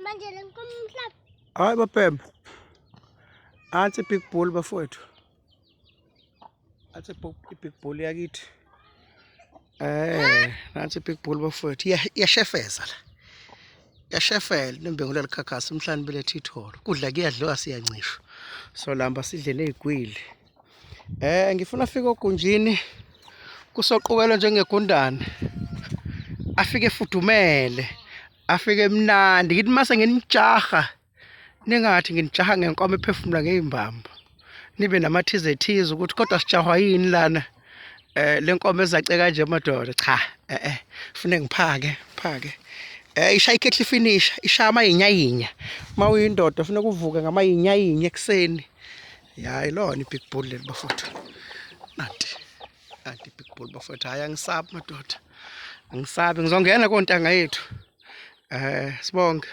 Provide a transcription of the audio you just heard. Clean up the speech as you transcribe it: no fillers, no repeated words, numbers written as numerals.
Manje le nkomo mhlawumbe. Hayi babhema. Ansi big bull bafowethu. Ansi big bull yakithi. Eh, nansi big bull bafowethu. Iyashefeza la. Iyashefela nembengu lelikhakhasi umhlani belethe itholo. Kudla kuyadliwa siyancishwa. So lamba sidle nezigwili. Eh ngifuna afike ogunjini kusoqukela njengegundane. Afike efudumele. Afike emnandi ngithi mase nginijaha ningathi nginijaha ngenkomo ephefumula ngezimbambo. Nibe namathize thize ukuthi kodwa sijahwa yini lana. Eh lenkomo ezace kanje madoda cha eh eh fune ngiphake phake. Eh ishaya ikhehle finish ishaya amayinya Uma uyindoda funeka uvuke ngamayinya ekuseni. Ya ilona i-big bull leli bafowethu. Nanti. Nanti i-big bull bafowethu. Hayi angisabi madoda. Angisabi ngizongena kontanga yethu. Eh sibonge.